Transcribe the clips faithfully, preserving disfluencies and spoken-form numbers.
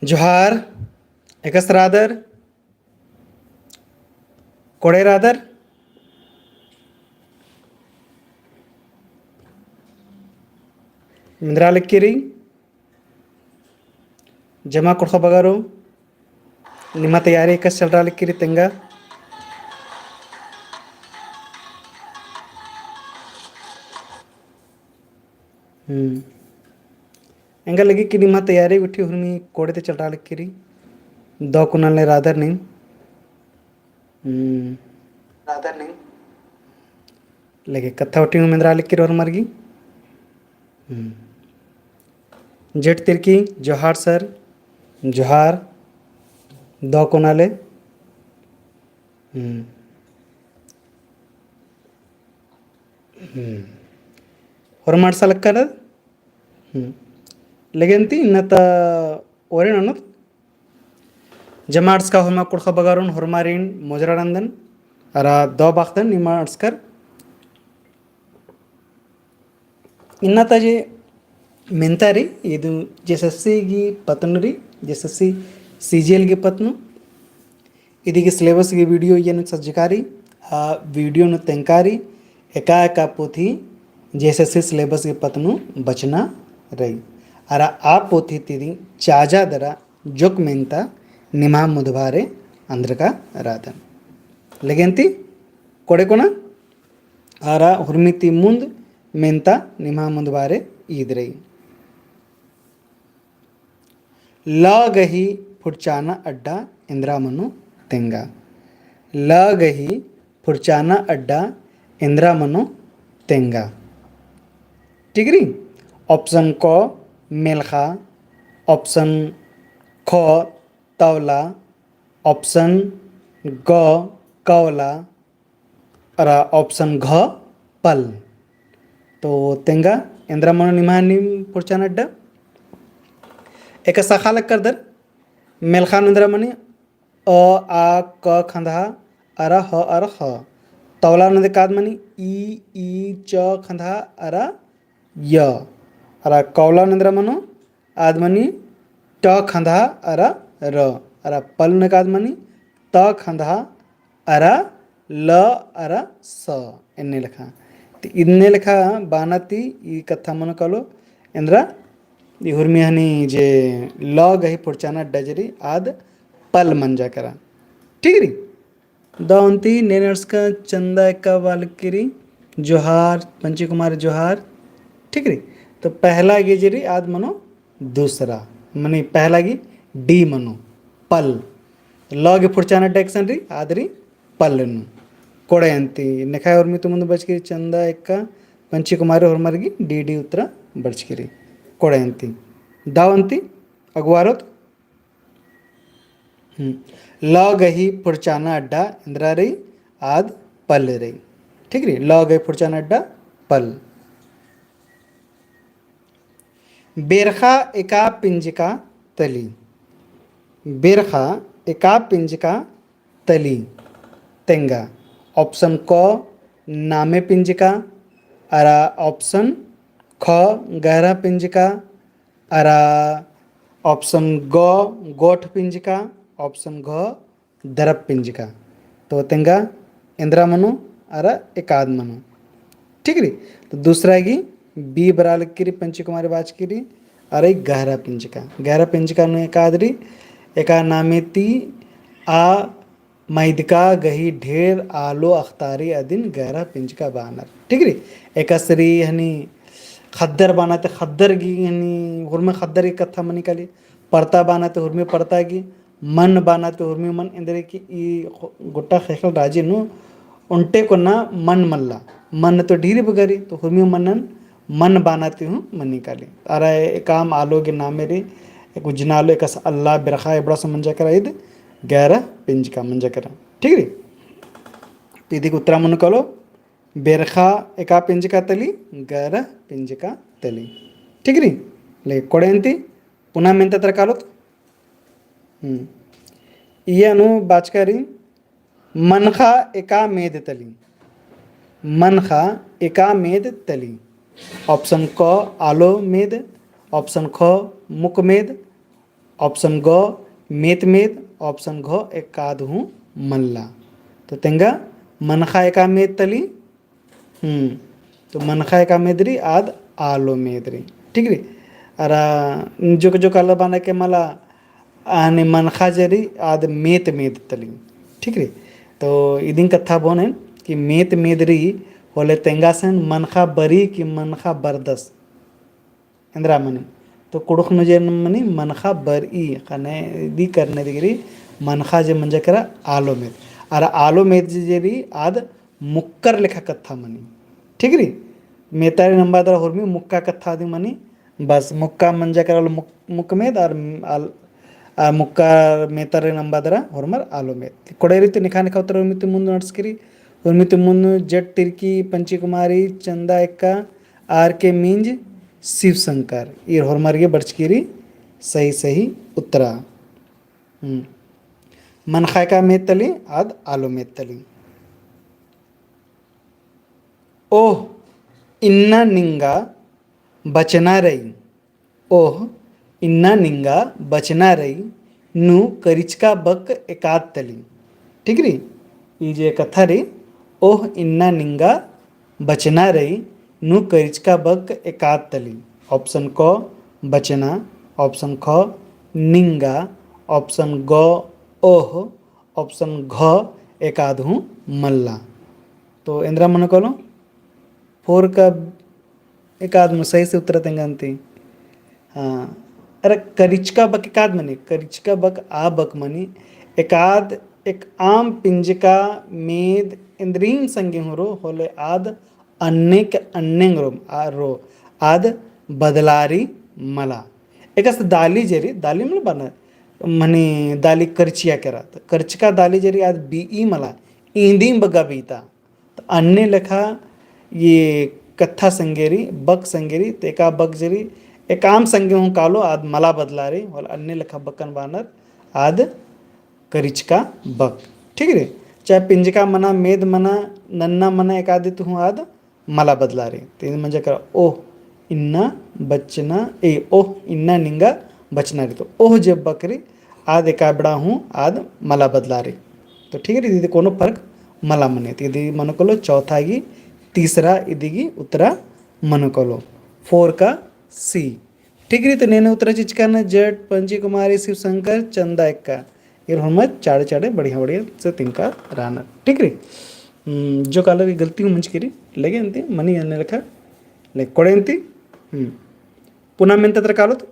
जोहार, एकासे रअदर, कोड़े रअदर, मेंदरा लगी रई, जमा कुँड़ुख़ बगरो, निम्हा तैयारी एकासे चलरा लगी रई तेंगा। हम्म। एंगा लगी कि निम्हा तैयारी गुट्ठी हुरमी कोड़े ती चलरा लगी रई। दौ कोना ले रअदर नीम। हम्म। रअदर नीम। लगे कत्था गुट्ठी हूँ मेंदरा लगी रई होरमर गी। हम्म। जेठ तिरकी, जोहार सर, जोहार, दौ कोना ले। हम्म। हम्म। होरमर सा लक्कर? हम्म। लेकिन ती इन्ना ता ओरे ननोत। जमा अंड़सका होरमा कुँड़ुख़ बगरोन होरमारिन मोजरा नन्दन, अरा दौ बाखदन निमा अंड़सकर। इन्ना ता जे मेन्ता रई, इदु जेएसएससी गी पत्त नू रई, जेएसएससी सीजीएल गी पत्त नू। इदी गी syllabus गी video इय्या नू सज्जका रई, आ video नू तेंगका रई, एका एका पोथी जेएसएससी syllabus गी पत्त नू बचना रई। अरा आ पोथी ती इदी चाजा दरा जोक मेन्ता निम्हा मुन्दभारे अंदरका रअदन। लेकिन ती कोड़े कोना अरा हुरमी ती मुन्द मेन्ता निम्हा मुन्दभारे ईद रई। ल गही फुरचाना अड्डा एन्दरा मनो तेंगा। ल गही फुरचाना अड्डा एन्दरा मनो तेंगा। ठीक रई? Option क मेलखा, option ख तौला, option ग कौला, अरा option घ पल। तो तेंगा एन्दरा मनो निम्हा नीम फुरचाना अड्डा। एकासे अख़ा लक्कर दर, मेलखा नू एन्दरा मनी अ, आ, क खंदहा, अरा ह, अरा ह। तौला नू एकाद मनी ई, ई, च खंदहा, अरा य। अरा कौला नू एन्दरा मनो आद मनी ट खंदहा अरा र, अरा पल नू एकाद मनी त खंदहा अरा ल अरा स। एन्ने लेखा। ती इन्ने लेखा बाना ती ई कत्था मनो कालो एन्दरा ई हुरमी हनी जे ल गही फुरचाना अड्डा जे रई आद पल मंजा केरा। ठीक रई? दौ अन्ती नेन अंड़सका चंदा एक्का बआ लगी रई, जोहार, पंची कुमार जोहार। ठीक रई? तो पहला गे जे रई आद मनो दूसरा, मनी पहला गे D मनो, पल। ल गे फुरचाना अड्डा एकसन रई, आद रई पल नू। कोड़े अन्ती, नेखा हुरमी ती मुन्द बरचकी रई चंदा एक्का, पंची कुमार होरमर गे D, D उत्तरा बरचकी रई। कोड़े अन्ती। दौ अन्ती, अगुवारोत। हम्म। ल गही फुरचाना अड्डा एन्दरा रई, आद पल रई। ठीक रई? ल गही फुरचाना अड्डा पल। बेरखा एका पिंजका तली। बेरखा एका पिंजका तली। तेंगा। Option क नामे पिंजका, अरा option ख गहरा पिंजका, अरा option ग गोठ पिंजका, option घ दरप पिंजका। तो तेंगा एन्दरा मनो अरा एकाद मनो। ठीक रई? तो दूसरा गे B बरआ लगी रई, पंची कुमार बाचकी रई, अरा ई गहरा पिंजका। गहरा पिंजका नू एकाद रई, एका नामे ती आ मइदका गही ढेर आलो अख़तारी अदिन गहरा पिंजका बानर। ठीक रई? एकासे रई हनी ख़द्दर बाना ती ख़द्दर गे हनी हुरमी ख़द्दर गे कत्था मनी काली, परता बाना ती हुरमी परता गे, मन बाना ती हुरमी मन, एन्देर कि ई गोट्टा ख़ेख़ेल राजी नू ओन्टे कोना मन मल्ला, मन तो ढेर बग्गे रई, तो हुरमी मनन मन बाना ती हूँ मनी काली। अरा एकाम आलो गे नामे रई, एक उज्जना आलो, एकासे अल्ला बेरखा एबड़ा से मंजा केरा, ईद गहरा पिंजका मंजा केरा। ठीक रई? तो इदी गे उत्तरा मनो कालो, बेरखा एका पिंजका तली, गहरा पिंजका तली। ठीक रई? ले कोड़े अन्ती, पुना मेन्ता तरा कालोत। हम्म। इय्या नू बाचका रई, मनखा एका मेद तली। मनखा एका मेद तली। Option क आलो मेद, option ख मुक मेद, Option ग मेत मेद, option घ एकाद हूँ मल्ला। तो तेंगा मनखा एका मेद तली, हम्म, तो मनखा एका मेद रई, आद आलो मेद रई। ठीक रई? अरा जोक जोक आलर बअनर के मला, आने मनखा जे रई, आद मेत मेद तली। ठीक रई? तो इदिन कत्था बओन एन कि मेत मेद रई होले तेंगासन मनखा बरई कि मनखा बरदस। एन्दरा मनी। तो कुँड़ुख़ नू जे मनी मनखा बरई, ख़ने इदी करने दिगरी मनखा जे मंजा केरा आलो मेद। अरा आलो मेद जे, जे रई आद मुक्कर लेखा कत्था मनी। ठीक रई? मेता रई नम्बा दरा होरमी मुक्का कत्था दिम मनी। बस मुक्का मंजा केरा आलो मुक-, मुक मेद अरा आल-, आ मुक्का मेता रई नम्बा दरा होरमर आलो मेद। कोड़े रई तो निखा निखा उत्तर होरमी ती मुन्द नड़चकी रई। होरमी ती मुन्द जेट तिर्की, पंची कुमारी, चंदा एक्का, आर के मिंज, शिव शंकर, ईर होरमर गे बरचकी रई सही सही उत्तरा। हम्म। मनखा एका मेद तली, आद आलो मेद तली। ओह इन्ना निंगा बचना रई। ओह इन्ना निंगा बचना रई, नू करिचका बक एकाद तली। ठीक रई? ई जे कत्था रई, ओह इन्ना निंगा बचना रई, नू करिचका बक एकाद तली। Option क बचना, option ख निंगा, option ग ओह, option घ एकाद हूँ मल्ला। तो एन्दरा मनो कालो? Four का एकाद नू सही से उत्तर तेंगा अन्ती। हाँ, अरा करिचका बक एकाद मनी, करिचका बक आ बक मनी, एकाद एकअम पिंजका मेद एन्दरिन संगे हूँ रओ, होले आद अन्नेक अन्नेंग रओ, आ रओ, आद बदलारी मला। एकासे दाली जे रई, दाली मला बअनर, मनी दाली करिचिया केरा, तो करिचका दाली जे रई आद बीई मला, इन्दिम बग्गे बीता। तो अन्ने लेखा ई कत्था संगे रई, बक संगे रई, तो एका बक जे रई, एकअम संगे हूँ कालो आद मला बदलारी, होले अन्ने लेखा बकन बअनर आद करिचका बक। ठीक रई? चाहे पिंजका मना, मेद मना, नन्ना मना, एकादी ती हूँ आद मला बदलारी। तो इन्ना मंजा केरा ओह इन्ना बचना, ए, ओह इन्ना निंगा बचना रई। तो ओह जे बक रई, आद एका बेड़ा हूँ आद मला बदलारी। तो ठीक रई, इदी कोनो फर्क मला मनी। तो इदी मनो कालो चौथा गी, तीसरा इदी गी उत्तरा मनो कालो। Four का C। ठीक रई, तो एन्ने उत्तरा चिचका नना जेट पंची कुमारी, शिव शंकर, चंदा एक्का। ईर होरमर चाड़े चाड़े बढ़िया बढ़िया से तिंका रअनर। ठीक रई? हम्म, जोक आलर गलती हूँ मंजकी रई, लेकिन अन्ती मनी अन्ने लेखा, ले कोड़े अन्ती, हम्म। पुना मेन्ता तरा कालोत,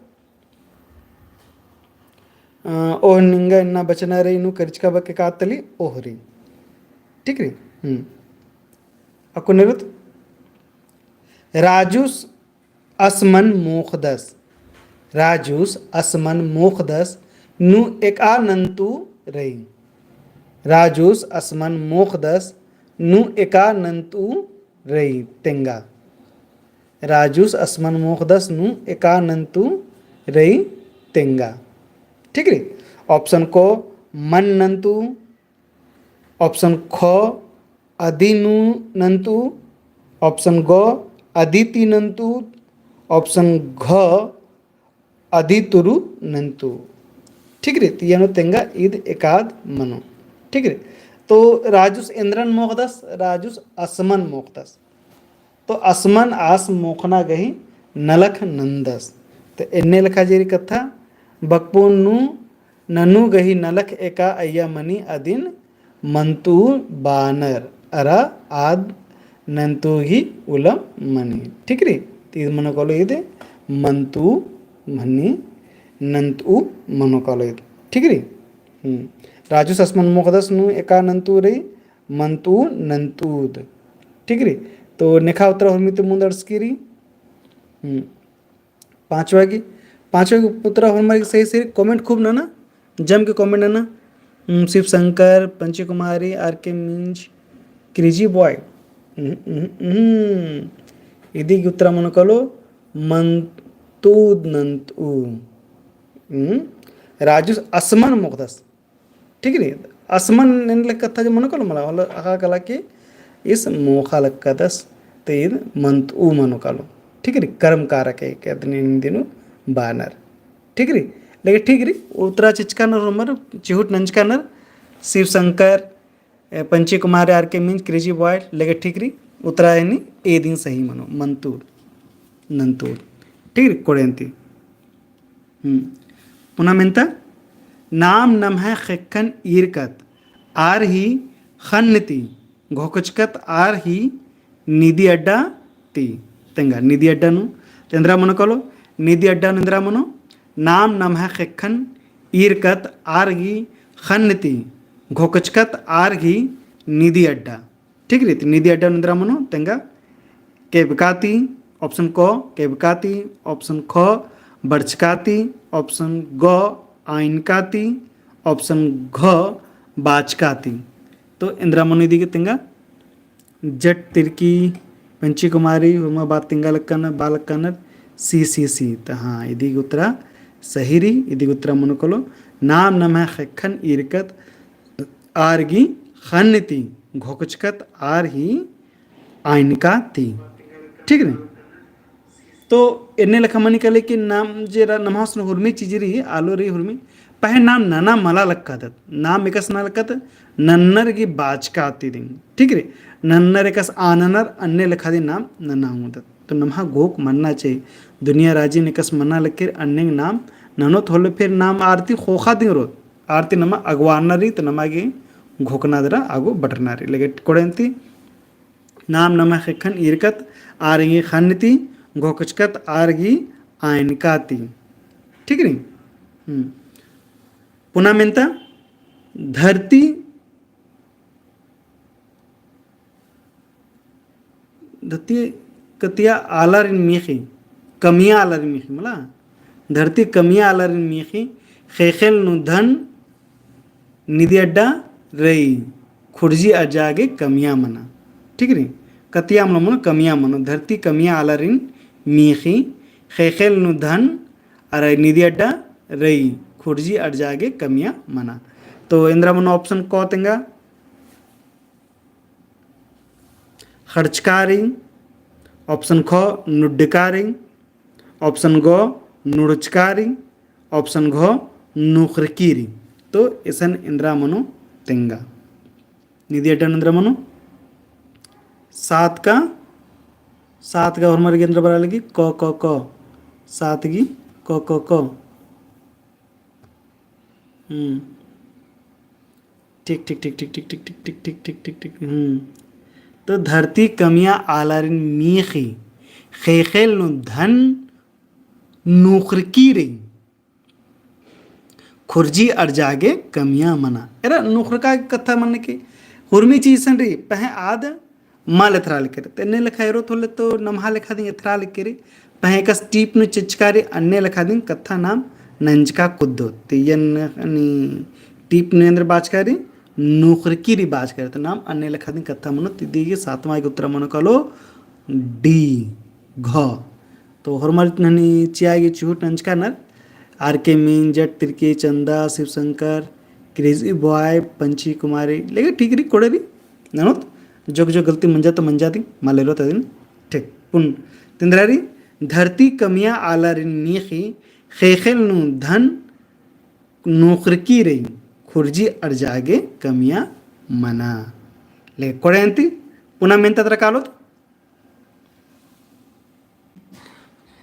अ, ओह निंगा इन्ना बचना रई, नू करिचका बक एकाद तली, ओह रई। ठीक रई? हम्म। अक्कुन एरोत, राजूस असमन मोख़दस। राजूस असमन मोख़दस, नू एकअम नन्तु रई। राजूस असमन मोख़दस, नू एकअम नन्तु रई तेंगा। राजूस असमन मोख़दस, नू एकअम नन्तु रई तेंगा। ठीक रई? Option क मन नन्तु, option ख अदि नू नन्तु, option ग अदि ती नन्तु, option घ अदि तुरु नन्तु। ठीक रई, तो इय्या नू तेंगा ईद एकाद मनो। ठीक रई, तो राजूस एन्दरन मोख़दस, राजूस असमन मोख़दस। तो असमन आस मोख़ना गही नलख नन्दस। तो एन्ने लेखा जे रई कत्था, बकपुन नू ननु गही नलख एका अइय्या मनी अदिन मन्तु बानर अरा आद नन्तु ही उलम मनी। ठीक रई? तो ईद मनो कालो ईद मन्तु मनी, नन्तु मनो कालो ईद। ठीक रई? हम्म। राजूस असमन मोख़दस, नू एकअम नन्तु रई, मन्तु नन्तुद। ठीक रई? तो नेखा उत्तरा होरमी ती मुन्द अंड़सकी रई। हम्म। पाँचवा गी, पाँचवा गी उत्तरा होरमर गे सही सही comment खूब नना, जम के comment नना। हम्म, शिव शंकर, पंची कुमारी, आर के मिंज, क्रेजी बॉय। हम्म, हम्म, हम्म। इदी गी उत्तरा मनो कालो, मन्तुद नन्तु। हम्म, राजूस असमन मोख़दस। ठीक रई? असमन एन्ने लेखा कत्था जे मनो कालो मला, मतलब अख़आ कला कि ईस मोख़ा लक्कदस, तो ईद मन्तु मनो कालो। ठीक रई? कर्म कारक है, के अदिन इन्दिनु बानर। ठीक रई? ए, ठीक रई, उत्तरा चिचका नर होरमर, चिहुट नंजका नर, शिव शंकर, ए, पंची कुमार, आर के मिंज, क्रेजी बॉय, लगे ठीक रई, उत्तरा एन्ने ए दिम सही मनो, मंतूर, नंतूर। ठीक रई, कोड़ेन्ती। हम्म। पुना मेन्ता, नाम नम्है ख़ेक्खन ईरकत, आर ही ख़न्न ती, घोकचकत आर ही निदी अड्डा ती। तेंगा निदी अड्डा नू एन्दरा मनो कालो, निदी अड्डा नू एन्दरा मनो, नाम नम्है ख़ेक्खन ईरकत आर ही ख़न्न ती, घोकचकत आर ही निदी अड्डा। ठीक रई, तो निदी अड्डा नू एन्दरा मनो, तेंगा केबका ती, option क, केबका ती, option ख, बरचका ती, option ग, आइनका ती, option घ, बाचका ती। तो एन्दरा मनो इदी गे तेंगा, जट तिरकी, पंची कुमारी, हुमा बात तेंगा लक्कन, बा लक्कन, C, C, C। तो हाँ, इदी गे उत्तरा सही रई, इदी गे उत्तरा मनो कालो, नाम नम्है ख़ेक्खन ईरकत आर ही ख़न्न ती, घोकचकत आर ही आइनका ती। ठीक रई? तो एन्ने लेखा मनी काले कि नाम जे रा-, नम्है हुरमी चीज रई, आलो रई हुरमी, पहें नाम नना मला लक्कादत, नाम एकासे नना लक्कादत, नन्नर गही बाचका ती दिम। ठीक रई? नन्नर एकासे आननर अन्ने लेखा दिम नाम नना ओंगदत। तो नम्है घोख मन्ना चाही। दुनिया राजी नू एकासे मन्ना लक्केर अन्ने नाम ननोत होले फिर नाम आर ती ख़ोख़ा दिम रओत। आर ती नमा अगवारना रई, तो नमा गे घोखना दरा आगो बढ़रना रई। लगे कोड़ेन्ती, नाम नम्है ख़ेक्खन ईरकत, आर ही ख़न्न ती, घोकचकत आर ही आइनका ती। ठीक रई? हम्म। पुना मेन्ता, धरती धरती कतिया आलारिन मीख़ी, कमिया आलारिन मीख़ी, मला? धरती कमिया आलारिन मीख़ी, ख़ेख़ेल नू धन निदी अड्डा रई, खुर्जी अर्जा गे कमिया मना। ठीक रई? कतिया मला मनो कमिया मनो, धरती कमिया आलारिन मीख़ी, ख़ेख़ेल नू धन अरा निदी अड्डा रई, खुर्जी अर्जा गे कमिया मना। तो एन्दरा मनो option क तेंगा, ख़ड़चका रई, option ख नुड्डका रई, option ग नुड़चका रई, option घ नुख़रकी रई। तो इसन एन्दरा मनो तेंगा। निदी अड्डा नू एन्दरा मनो। सात का, सात का होरमर गे एन्दरा बरआ लगी, क, क, क। सात गही क, क, क। हम्म। ठीक, ठीक, ठीक। हम्म। तो धरती कमिया आलारिन मीख़ी, ख़ेख़ेल नू धन नुख़रकी रई, खुर्जी अर्जा गे कमिया मना। एरा नुख़रका गे कत्था मने कि हुरमी चीज इसन रई, पहें आद मल एथरा लक्केर। तो एन्ने लेखा एरोत होले तो नम्है लेखा दिम एथरा लक्केर। पहें एकासे टीप नू चिचका रई, अन्ने लेखा दिम कत्था नाम नंजका कुद्दो। तो एन टीप नू एन्दर बाचका रई, नुख़रकी रई बाचका रई। तो नाम अन्ने लेखा दिम कत्था मनो, तो इदी गे सातवाँ गे उत्तरा मनो कालो D, घ। तो होरमर ननी चिआ गे चिहुट नंजका नर, आर के मीन, जट तिरकी, चंदा, शिव शंकर, क्रेजी बॉय, पंची कुमारी, लेकिन ठीक रई, कोड़े रई, ननोत, जोक जोक गलती मंजा तो मंजा दिम, मल एरोत अदिन, ठीक, पुन, तो एन्दरा रई, धरती कमिया आलारिन मीख़ी, ख़ेख़ेल नू धन नुख़रकी रई, खुर्जी अर्जा गे कमिया मना। ले कोड़ेन्ती, पुना मेन्ता तरा कालोत,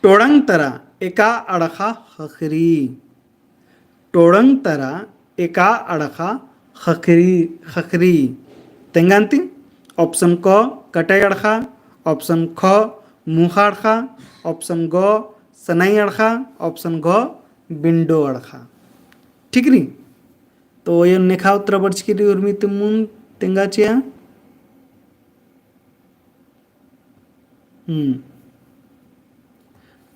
टोड़ंग तरा एका अड़खा ख़क्खरी। टोड़ंग तरा एका अड़खा ख़क्खरी, ख़क्खरी। तेंगान्ती, option क कटई अड़खा, option ख मुखा अड़खा, option ग सनई अड़खा, option घ बिंडो अड़खा। ठीक रई? तो एन नेखा उत्तरा बरचकी रई उर्मी तिमुन तेंगा चिआ। हम्म।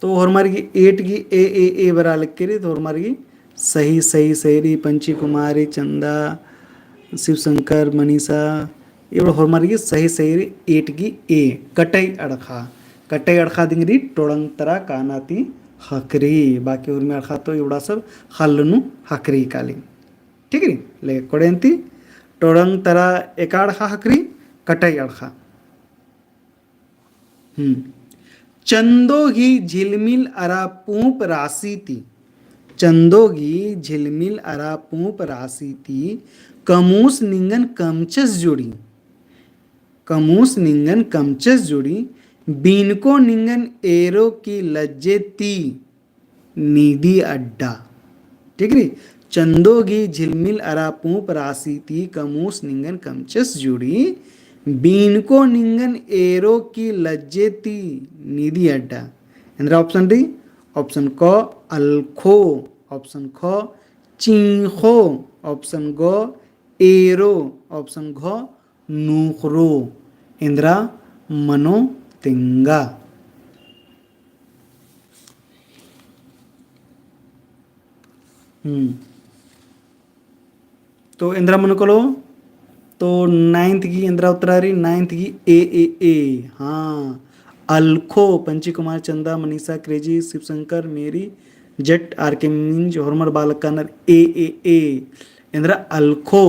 तो होरमर गी एट गी ए, ए, ए बरआ लक्की रई, तो होरमर गी सही, सही, सही रई, पंची कुमारी, चंदा, शिव शंकर, मनीषा, एबड़ा होरमर गी सही, सही रई, एट गी ए, कटई अड़खा। कटई अड़खा दिम रई टोड़ंग तरा काना ती ख़क्खरी, बाकी उर्मी अड़खा तो एबड़ा सब ख़ल्ल नू ख़क्खरी काली। ठीक रई, ले कोड़ेन्ती, टोड़ंग तरा एका अड़खा ख़क्खरी, कटई अड़खा। हम्म। चंदो ही झिलमिल अरा पूंप रासी ती। चंदो गही झिलमिल अरा पूंप रासी ती कमूस निंगन कमचस जोड़ी। कमूस निंगन कमचस जोड़ी, बीनको निंगन एरो की लज्जे ती नीदी अड्डा। ठीक रई? चंदो गही झिलमिल अरा पूंप रासी ती कमूस निंगन कमचस जोड़ी, बीनको निंगन एरो की लज्जे ती नीदी अड्डा। एन्दरा option रई? Option क अलखो, option ख चींख़ो, option ग एरो, option घ नूख़रो। एन्दरा मनो तेंगा। हम्म। तो एन्दरा मनो कालो, तो ninth गही एन्दरा उत्तरा रई, ninth गही A, A, A। हाँ, अलखो, पंची कुमार, चंदा, मनीषा, क्रेजी, शिवशंकर, मेरी, जट, आर के मिंज, होरमर बालक कानर A, A, A। एन्दरा अलखो।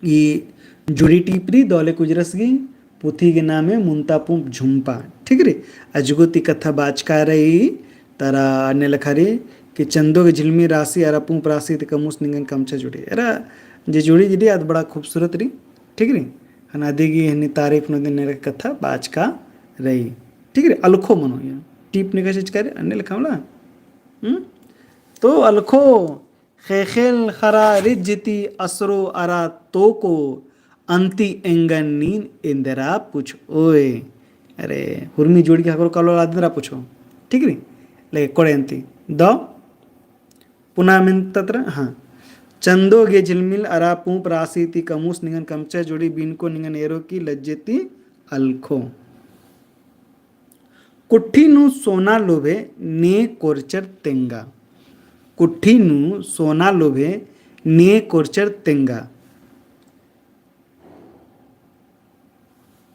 ई जुड़ी टीप रई दौले कुजरस गही पुथी गही नामे मुन्ता पूंप झुम्पा। ठीक रई? अजगो ती कत्था बाचका रई, तरा अन्ने लेखा रई कि चंदो गही झिलमिल रासी अरा पूंप रासी ती कमूस निंगन कमचस जोड़ी। एरा जे जुड़ी जिड़ी आद बड़ा खूबसूरत रई। ठीक रई? हना दिगी हनी तारीफ नू दिन कत्था बाचका रई। ठीक रई? अलखो मनो या। टीप ने कसे चिचका रई, अन्ने लेखा मला। हम्म? तो अलखो ख़ेख़ेल ख़रा रिज्ज ती असरो अरा तोको अन्ती एंगन नीन एन्दरा पुछओय। अरे, हुरमी जोड़ी के हकरो कालो आद एन्दरा पुछओ। ठीक रई? ले कोड़े अन्ती। दौ पुना मेन तत्रा, हाँ। चंदो गही झिलमिल अरा पूंप रासी ती कमूस निंगन कमचस जोड़ी बीनको निंगन एरो की लज्जे ती अलखो। कुट्ठी नू सोना लोभे ने कोरचर तेंगा। कुट्ठी नू सोना लोभे ने कोरचर तेंगा।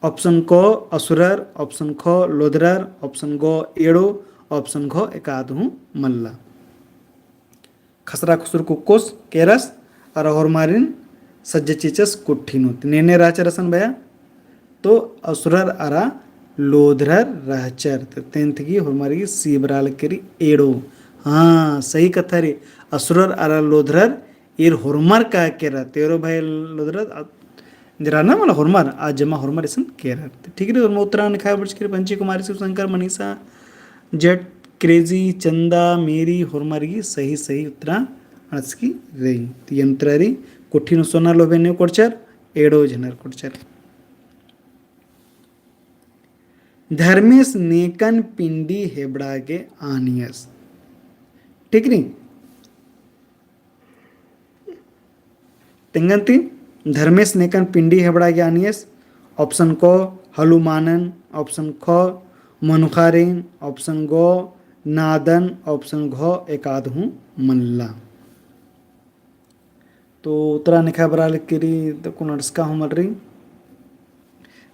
Option क असुरर, option ख लोधरर, option ग एड़ो, option घ एकाद हूँ मल्ला। खसरा खुसुर कुक्कोस केरस अरा होरमारिन सज्ज चिचस कुट्ठी नू। त नेने रहचर असन भया? तो असुरर अरा लोधरर रहचर। त tenth गही होरमार गही सी बरआ लगी रई एड़ो। हाँ, सही कत्था रई। असुरर अरा लोधरर ईर होरमर का केरर, तेरो भाई लोधरर, आ, जरा ना मला होरमर, आ जमा होरमर इसन केरर। त ठीक रई, होरमर उत्तरा निखाय बरचकी रई, पंची कुमारी, शिवशंकर, मनीषा, जट, क्रेजी, चंदा, मेरी, होरमर गही सही, सही उत्तरा अंड़सकी रई। त ई अंतरा रई, कुट्ठी नू सोना लोभे ने कोरचर, एड़ो झनर कोरचर। धर्मेस नेकन पिंडी हेबड़ा गे आनियस। ठीक रई? तेंगन ती धर्मेस नेकन पिंडी हेबड़ा गे आनियस। Option क हलुमानन, option ख मनुखारिन, option ग नादन, option घ एकाद हूँ मल्ला। तो उत्तरा निखाय बरआ लगी रई, तो कुन अंड़सका हूँ मल रई।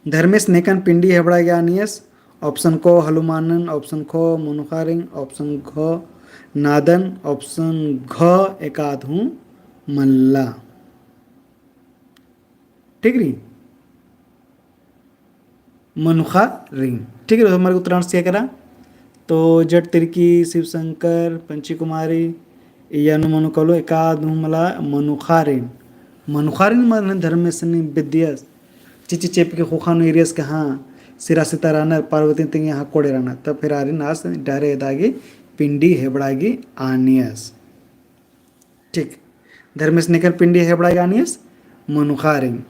धर्मेस नेकन पिंडी हेबड़ा गे आनियस, option क हलुमानन, option ख मनुखारिन, option घ नादन, option घ एकाद हूँ मल्ला। ठीक रई? मनुखारिन। ठीक रई, होरमर उत्तरा अंड़सिया केरा। तो जट तिरकी, शिवशंकर, पंची कुमारी, इया नू मनो कालो एकाद हूँ मला मनुखारिन। मनुखारिन मने धर्मेस नी बेद्दियस। चिच्ची चेंप के ख़ोख़ा नू ईरियस के हाँ, सिरा सिता रअनर, पार्वती तेंगे हाँ कोड़े रअनर। तब फिर आरिन आस डहरे एदा गे पिंडी हेबड़ा गे आनियस। ठीक। धर्मेस नेकन पिंडी हेबड़ा गे आनियस मनुखारिन।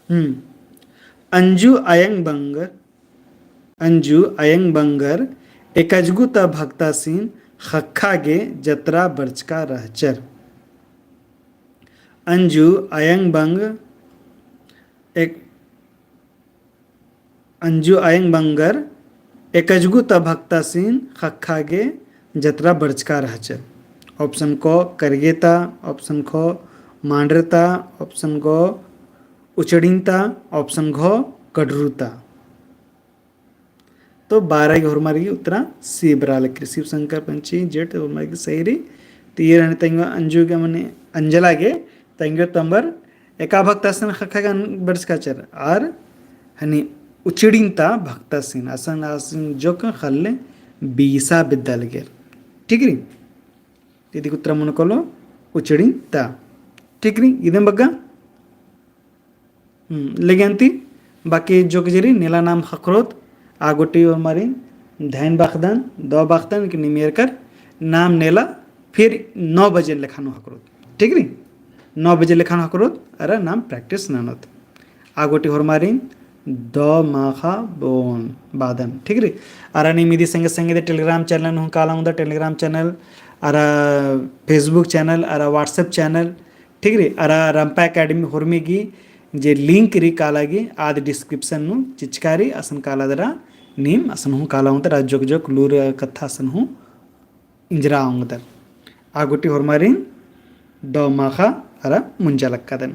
हम्म। अंजू अयंग बंगर, अंजू अयंग बंगर एकजगु ता भक्तासिन ख़क्खा गे जतरा बरचका रहचर। अंजू अयंग बंग एक अंजू अयंग बंगर एकजगु ता भक्तासिन ख़क्खा गे जतरा बरचका रहचर। Option क करगे ता, option ख मांडर ता, option ग उचड़िन ता, option घ कड़रू ता। तो बारह गे होरमर गही उत्तरा सी बरआ लगी रई। शिवशंकर पंची जेट होरमर गही सही रई। तो ईर हनी तंग्यो अंजू गे मने अंजला गे तंग्यो तम्बर एका भक्तासिन ख़क्खा गे बरचका रहचर। आर हनी उचड़िन ता भक्तासिन, असन आसिन जोक ख़ल्ले बीसा बेद्दा लगेर। ठीक रई? इदी उत्तर मनो कालो उचड़िन ता। ठीक रई? इदेम बग्गे हम्म, लेगेन्ती बाकी जोक जे रई नेला नाम ख़क्खरोत, आ गूटी होरमारिन धैन बअदन, दव बअदन कि नीम एरकर नाम नेला फिर नौ बजे लेखा नू ख़क्खरोत। ठीक रई? नौ बजे लेखा नू ख़क्खरोत, अरा नाम practice ननोत। आ गूटी होरमारिन दव माख़ा बओन बअदन। ठीक रई? अरा नीम इदी संगे संगे दे Telegram channel हूँ काला ओंगदर, Telegram channel, अरा Facebook channel, अरा WhatsApp channel, ठीक रई, अरा रंपा Academy होरमी गही जे link रई काला गही, आद description नू चिचका रई, असन काला दरा नीम असन हूँ काला ओंगदर, अरा जोक जोक लूर कत्था असन हूँ इंजरा ओंगदर। आ गूटी होरमारिन दव माख़ा अरा मुंजा लक्कादन।